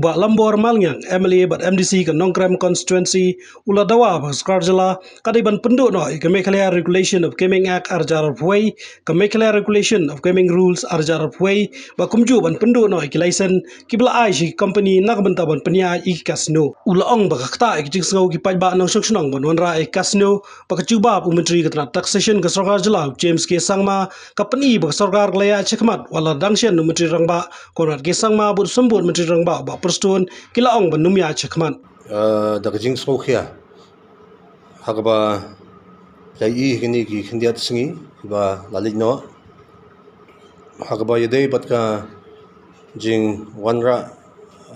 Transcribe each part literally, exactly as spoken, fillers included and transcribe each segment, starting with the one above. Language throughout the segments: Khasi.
Bah Lambor Malngiang, M L A bad M D C ka Nongkrem Constituency, u la dawa ba ka sorkar jylla ka dei ban pynduh noh ïa ka Meghalaya Regulation of Gaming Act arhajar arphew, ka Meghalaya Regulation of Gaming Rules arhajar arphew, bad kumjuh ban pynduh noh ïa ki license kiba la ai sha ki company na ka bynta ban pynïaid ïa ki casino. U la ong ba ka ktah ïa ka jingsngew ki paidbah nongshong shnong ban wanrah ïa ki casino, ba ka jubab u Myntri ka tnad Taxation ka sorkar jylla u James K Sangma, ka pyni ba ka sorkar ka la ïaid shakhmat wat la dang shen u Myntri Rangbah Conrad K Sangma bad u Symbud Myntri Rangbah Bah Prestone ki la ong ban ym ïaid shakhmat. Ah, da ka jingsngewkhia ha kaba la ïohi ha kine ki khyndiat sngi kiba la leit noh, ha kaba ïadei bad ka jingwanrah,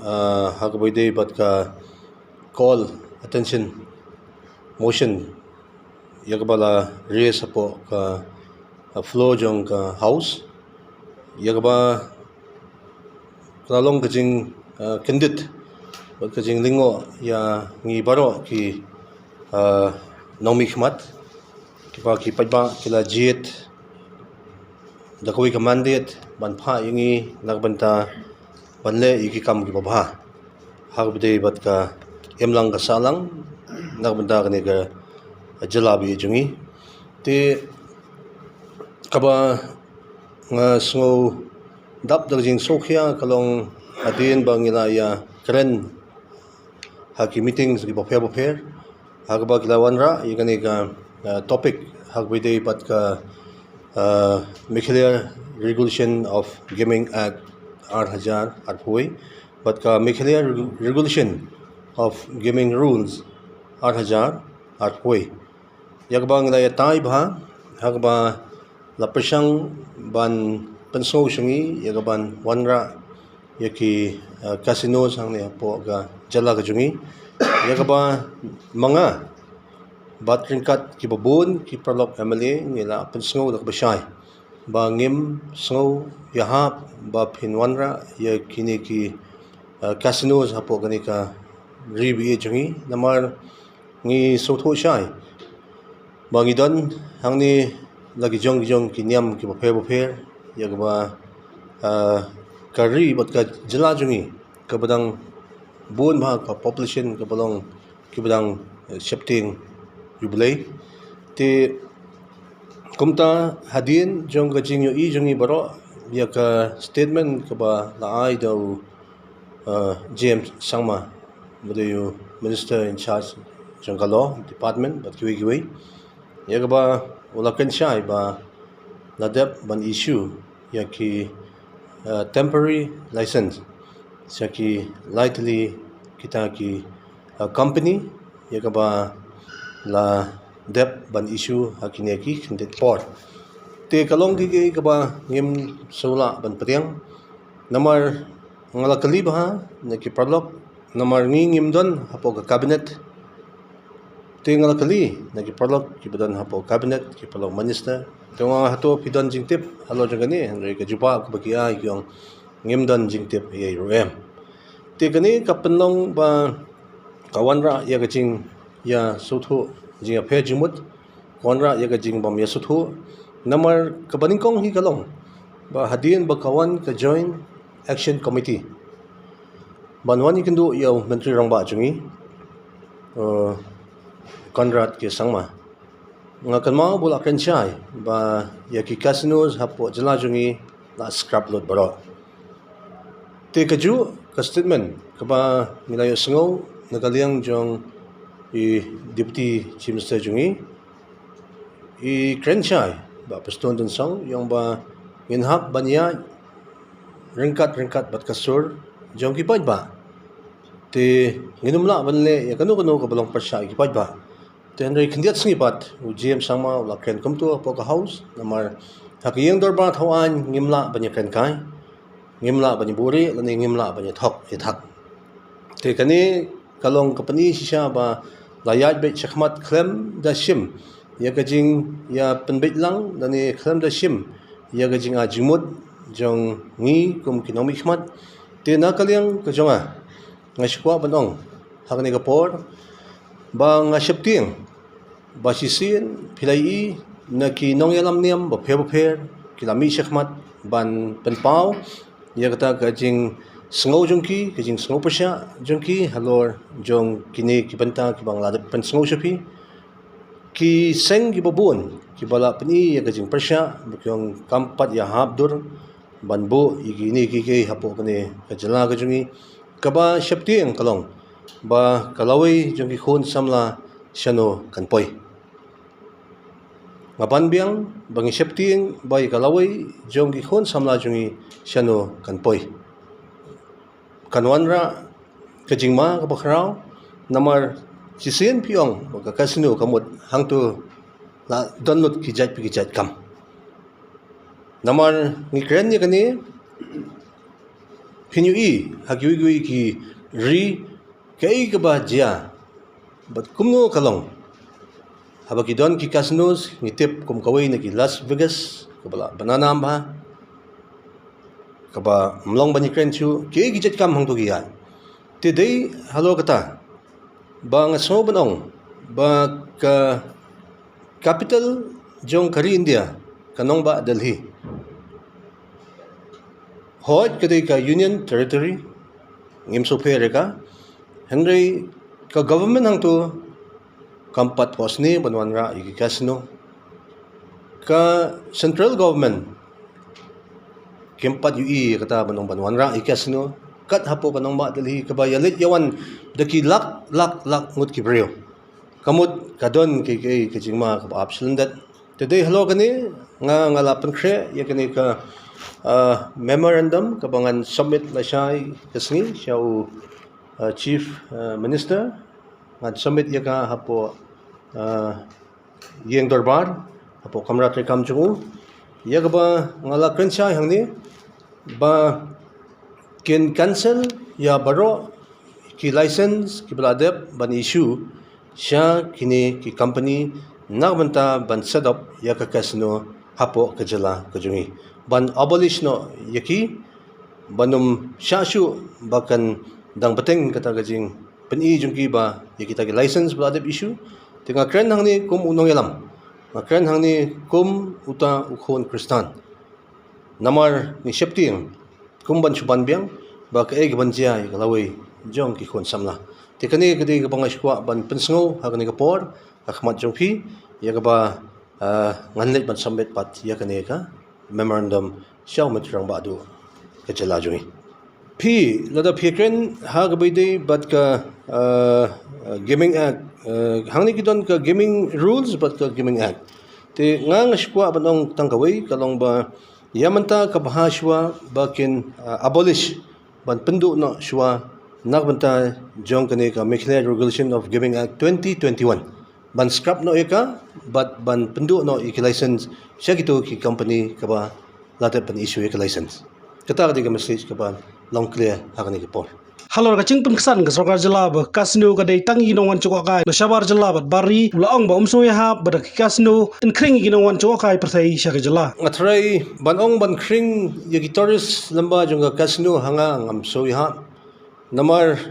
ah, ha kaba ïadei bad ka call attention motion ïa kaba la raise hapoh ka, ah, floor jong ka House, ïa kaba ka la long ka jing, ah, kyndit bad ka jinglyngngoh ïa ngi baroh ki, ah, nongmihkhmat, kiba ki paidbah ki la jied da kawei ka mandate ban phah ïa ngi na ka bynta ban leh ïa ki kam kiba bha ha kaba ïadei bad ka imlang ka sahlang na ka bynta kane ka jylla ba ïeit jong ngi. Te kaba nga sngew dap da ka jingsngewkhia ka long hadien ba ngi la ïakren ha ki meetings kiba pher bapher ha kaba ki la wanrah ïa kane ka, ah, topic ha kaba ïadei bad ka, ah, Meghalaya Regulation of Gaming Act arhajar arphew bad ka Meghalaya Regu-, Regulation of Gaming Rules arhajar arphew. Ïa kaba ngi la ïatai bha ha kaba la pyrshang ban pynsngew sha ngi ïa kaban wanrah ïa ki, ah, casinos hangne hapoh ka jylla ka jong ngi. Ïa kaba ma nga bad ryngkat kiba bun ki paralok M L A ngi la pynsngew da kaba shai ba ngim sngew ïahap ba phin wanrah ïa kine ki, ah, casinos hapoh kane ka ri ba ïeit jong ngi. Namar ngi sngewthuh shai ba ngi don hangne la ki jong ki jong ki niam kiba pher bapher ïa kaba, ah, ka ri bad ka jylla jong ngi kaba dang bun bha ka population kaba long kiba dang, eh, sheptieng ïa U Blei. Te kumta hadien jong ka jingïohi jong ngi baroh ïa ka statement kaba la ai da u, uh, James Sangma, ba dei u Minister in charge jong ka Law Department bad kiwei kiwei, ïa kaba u la kren shai ba la dep ban issue ïa ki, uh, temporary license sha ki lai tylli kita ki, uh, company ïa kaba la dep ban issue ha kine ki khyndiat por. Te ka long kiei kiei kaba ngim sngewlah ban pdiang. Namar nga la kylli bha na ki paralok, namar ngi ngim don hapoh ka cabinet. Te nga la kylli na ki paralok kiba don hapoh cabinet, ki paralok minister. Te nga ong hato phi don jingtip halor jong kane, hynrei ka jubab kaba ki ai ki ong ngim don jingtip ei ei ruh em. Te kane ka pynlong ba ka wanrah ïa ka jingïasngewthuh, jingïapher jingmut, ka wanrah ïa ka jingbym ïasngewthuh. Namar kaba nyngkong hi ka long ba hadien ba ka wan ka Joint Action Committee ban wan ïakynduh ïa u Myntri Rangbah jong ngi, uh, Conrad K Sangma, nga kynmaw ba u la kren shai ba ïa ki casinos hapoh jylla jong ngi la scrap lut baroh. Te kajuh ka statement kaba ngi la ïohsngew na ka liang jong i Deputy Chief Minister jong ngi, i kren shai Bah Prestone Tynsong, i ong ba ngin hap ban ïaid ryngkat ryngkat bad ka sur jong ki paidbah. Te ngin ym lah ban leh ïa kano kano kaba long pyrshah ïa ki paidbah. Te hynrei khyndiat sngi pat u James Sangma u la kren kumta hapoh ka House, namar ha ka ïing dorbar thaw aiñ ngim lah ban ïakren kai, ngim lah ban ïabuhrieh lane ngim lah ban ïathok ïathak. Te kane ka long ka pyni shisha ba la ïaid beit shakhmat khlem da shim ïa ka jingïapynbeit lang lane khlem da shim ïa ka jingai jingmut jong ngi kum ki nongmihkhmat. Te na ka liang ka jong nga, nga shu kwah ban ong ha kane ka por ba nga sheptieng ba shisien phi la ïohi na ki nongïalam niam bapher bapher ki la mih shakhmat ban pynpaw ïa kata ka jing jingsngew jong ki, ka jingsngew pyrshah jong ki halor jong kine ki bynta kiba nga la dep pynsngew sha phi. Ki seng kiba bun kiba la pyni ïa ka jingpyrshah ba ki ong kam pat ïahap dur ban buh ïa kine kiei kiei hapoh kane ka jylla ka jong ngi. Kaba sheptieng ka long ba ka lawei jong ki khun samla shano kan poi. Nga ban biang ba ngi sheptieng ba ïa ka lawei jong ki khun samla jong ngi shano kan poi. Kan wanrah ka jingma kaba khraw, namar shisien phi ong ba ka casino ka mut hangto la don lut ki jait pa ki jait kam. Namar ngi kren ïa kane, phin ïohi ha kiwei kiwei ki ri kaei kaba jia bad kumno ka long. Haba ki don ki casinos, ngi tip kum kawei na ki Las Vegas kaba la bna nam bha, kaba ym long ban ïakren shuh, kiei ki jait kam hangto ki ïaid. Te dei halor kata ba nga sngew ban ong ba ka capital jong ka ri India ka nongbah Delhi. Hooid, ka dei ka Union Territory, ngim sngewpher ïa ka. Hynrei ka government hangto kam pat phohsniew ban wanrah ïa ki casino. Ka central government kim pat ïohi ïa kata ban ong ban wanrah ïa ki casino kat hapoh ka nongbah Delhi kaba ïaleit ïawan da ki lak lak lak ngut ki briew. Ka mut ka don kiei kiei ka jingma kaba ap shlyndet. Te dei halor kane nga, nga la pynkhreh ïa kane ka, ah, memorandum kaba ngan submit lashai ka sngi sha u, ah, Chief, ah, Minister. Ngan submit ïa ka hapoh, ah, ïing dorbar, hapoh kamra treikam jong u. Ïa kaba nga la kren shai hangne ba kin cancel ïa baroh ki license kiba la dep ban issue sha kine ki company na ka bynta ban set up ïa ka casino hapoh ka jylla ka jong ngi. Ban abolish noh ïa ki, ban ym shah shuh ba kan dang bteng kata ka jingpyni jong ki ba ïa kita ki license ba la dep issue. Te nga kren hangne kum u nongïalam, nga kren hangne kum uta u khun Khristan. Namar ngi sheptieng kum ban shu ban biang ba kaei kaban jia ïa ka lawei jong ki khun samla. Te kane ka dei kaba nga sngewkwah ban pynsngew ha kane ka por ha khmat jong phi, ïa kaba, ah, ngan leit ban submit pat ïa kane ka memorandum sha u Myntri Rangbah Duh ka jylla jong ngi. Phi, lada phi kren ha kaba ïadei bad ka, ah, ah, Gaming Act, ah, hangne ki don ka Gaming Rules bad ka Gaming Act. Te nga, nga sngewkwah ban ong tang kawei, ka long ba ïa mynta ka bha shuwa ba kin, ah, abolish, ban pynduh noh shuwa na ka bynta jong kane ka Meghalaya Regulation of Gaming Act twenty twenty-one. Ban scrap noh ïa ka bad ban pynduh noh ïa ki license sha kito ki company kaba la dep ban issue ïa ki license. Kata ka dei ka message kaba long clear ha kane ka por. Halor ka jingpynksan ka sorkar jylla ba ka casino ka dei tang ïa ki nongwan jngohkai na shabar jylla bad bar ri, u la ong ba um sngew ïahap ba da ka casino yn khring ïa ki nongwan jngohkai pyrthei sha ka jylla. Nga tharai ban ong ban khring ïa ki tourist lyngba jong ka casino ha nga ngam sngew ïahap. Namar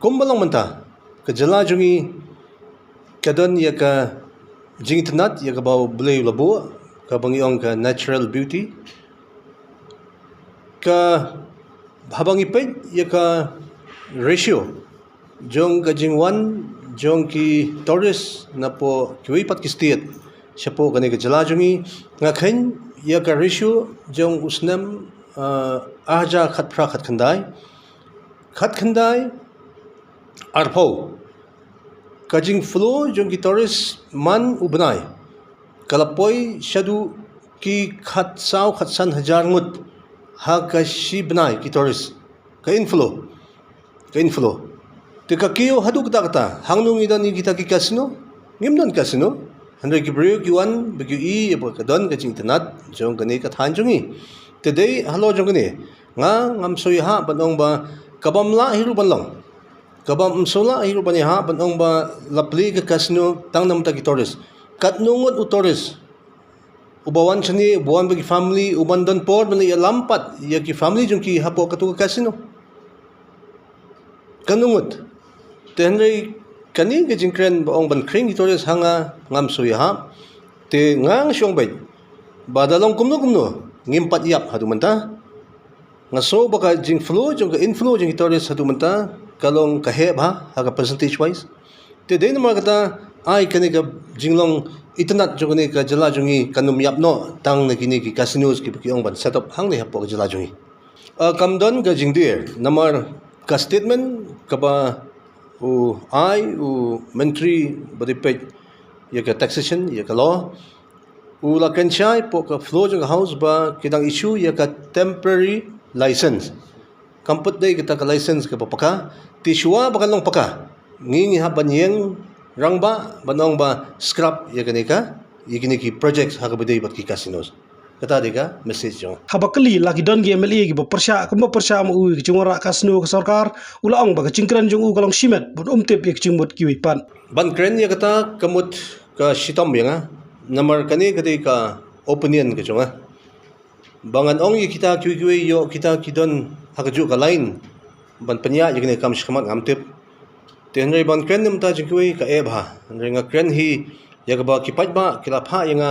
kumba long mynta, ka jylla jong ngi ka don ïa ka jingitynnad ïa kaba U Blei u la buh, kaba ngi ong ka natural beauty. Ka, haba ngi peit ïa ka ratio jong ka jingwan jong ki tourist napoh kiwei pat ki state shapoh kane ka jylla jong ngi, nga kheiñ ïa ka ratio jong u snem, ah, ar hajar khatphra khatkhyndai, khatkhyndai arphew. Ka jingflow jong ki tourist man u bnai ka la poi shaduh ki khatsaw khatsan hajar ngut ha ka shi bnai ki tourist. Ka inflow, ka inflow. Te ka kiew haduh katta katta, hangno ngi don ïa kita ki casino? Ngim don casino. Hynrei ki briew ki wan ba ki ïohi ba ka don ka jingitynnad jong kane ka thaiñ jong ngi. Te dei halor jong kane, nga ngam sngew ïahap ban ong ba ka bym lah hi ruh ban long. Ka bym sngew lah hi ruh ban ïahap ban ong ba la plie ka casino tang namar ki tourist. Katno ngut u tourist uba wan shane, uba wan bad ki family, uban don por ban ïalam pat ïa ki family jong ki hapoh katu ka casino? Katno ngut? Te hynrei kane ka jingkren ba ong ban khring ki tourist ha nga ngam sngew ïahap. Te nga nga shu ong beit ba da long kumno kumno ngim pat ïap haduh mynta. Nga sngew ba ka jingflow jong ka inflow jong ki tourist haduh mynta ka long ka heh bha ha ka percentage wise. Te dei namar kata ai kane ka jinglong itynnad jong kane ka jylla jong ngi kan ym ïap noh tang na kine ki casinos kiba ki ong ban set up hangne hapoh ka jylla jong ngi. Ah, kam don ka jingdir namar ka statement kaba u ai u Myntri ba dei peit ïa ka taxation, ïa ka law, u la kren shai hapoh ka floor jong ka House ba ki dang issue ïa ka temporary license. Kam pat dei kata ka license kaba paka, te shuwa ba kan long paka, ngi ngi hap ban ïeng rangbah ban ong ba scrap ïa kane ka, ïa kine ki projects ha kaba dei bad ki casinos. Kata dei ka message jong nga. Haba kylli la ki don ki M L A kiba pyrshah kumba pyrshah ma u ïa ka jingwanrah casino ka sorkar, u la ong ba ka jingkren jong u ka long shimet bad um tip ïa ka jingmut kiwei pat. Ban kren ïa kata ka mut ka shitom ïa nga, namar kane ka dei ka opinion ka jong nga. Ba ngan ong ïa kita kiwei kiwei, ïoh kita ki don ha kajuh ka line ban pynïaid ïa kane ka kam shakhmat, ngam tip. Te hynrei ban kren na ka bynta jong kiwei ka eh bha. Hynrei nga kren hi ïa kaba ki paidbah ki la phah ïa nga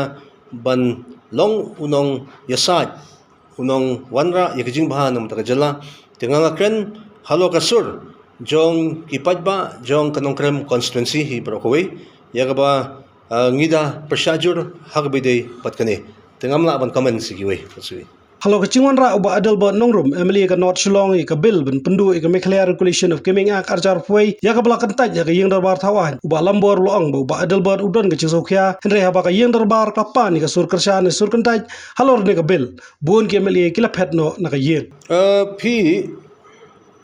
ban long u nongïasaid, u nongwanrah ïa ka jingbha na ka bynta ka jylla. Te nga nga kren halor ka sur jong ki paidbah jong ka Nongkrem constituency hi baroh kawei, ïa kaba, ah, ngi da pyrshah jur ha kaba ïadei bad kane. Te ngam lah ban comment sha kiwei pat shuh. Halor ka jingwanrah u Bah Adelbert Nongrum, M L A ka North Shillong, ïa ka bill ban pynduh ïa ka Meghalaya Regulation of Gaming Act ar hajar arphew wei, ïa kaba la kyntait ha ka ïing dorbar thaw aiñ, u Bah Lambor u la ong ba u Bah Adelbert u don ka jingsngewkhia, hynrei haba ka ïing dorbar ka pan ïa ka sur kyrshan ne sur kyntait halor ne ka bill, bun ki M L A ki la phet noh na ka ïing. Eh, phi,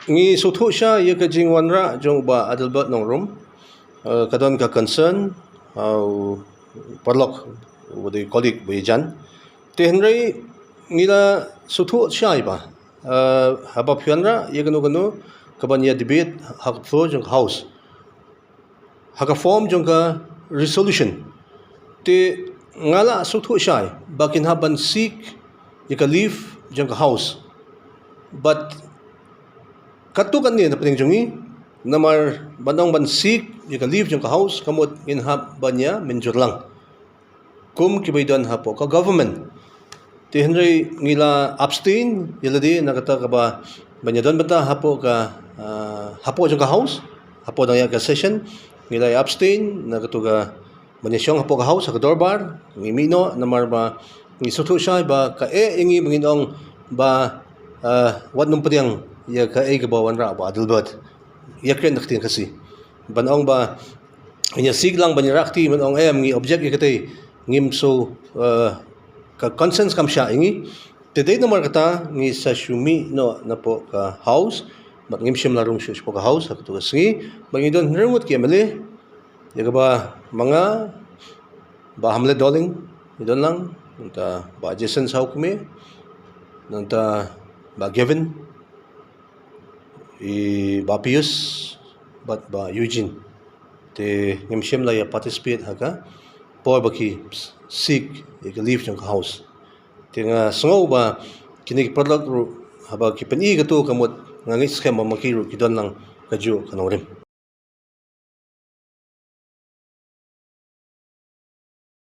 ngi sngewthuh shai ïa ka jingwanrah jong u Bah Adelbert Nongrum. Eh, ka don ka concern, eh, u paralok, u dei colleague ba ïajan. Te hynrei ngi la sngewthuh shai ba, eh, haba phi wanrah ïa kano kano kaban ïa debate ha ka floor jong ka House, ha ka form jong ka resolution, te nga la sngewthuh shai ba kin hap ban seek ïa ka leave jong ka House. But katto katne na pdeng jong ngi, namar ban ong ban seek ïa ka leave jong ka House ka mut ngin hap ban ïa mynjur lang kum kiba ïadon hapoh ka government. Te hynrei ngi la abstain ïa lade na kata kaba ban ïadon bynta hapoh ka, ah, hapoh jong ka House, hapoh dang ïaid ka session, ngi la abstain na kata ka ban ïashong hapoh ka House ha ka dorbar. Ngi mih noh namar ba ngi sngewthuh shai ba ka eh ïa ngi ba ngin ong ba, ah, wat nym pdiang ïa kaei kaba wanrah u Bah Adelbert, ïa kren da ka ktien Khasi. Ban ong ba ngi ïa seek lang ban ïa rah kti, ban ong em ngi object ïa katei, ngim shu, eh, ka consent kam shah ïa ngi. Te dei namar kata ngi sa shu mih noh napoh ka House, bad ngim shym la rung shuh shapoh ka House ha katu ka sngi, bad ngi don hynriew ngut ki M L A, ïa kaba ma nga, Bah Hamlet Dohling, ngi don lang, nangta Bah Jason Sawkmie, nangta Bah Gavin, i Bah Pius bad Bah Eugene. Te ngim shym la ïa participate ha ka por ba ki seek ïa ka leave jong ka House. Te nga sngew ba kine ki paralok ruh haba ki pyni katu ka mut, nga ngeit skhem ba ma ki ruh ki don lang kajuh ka nongrim.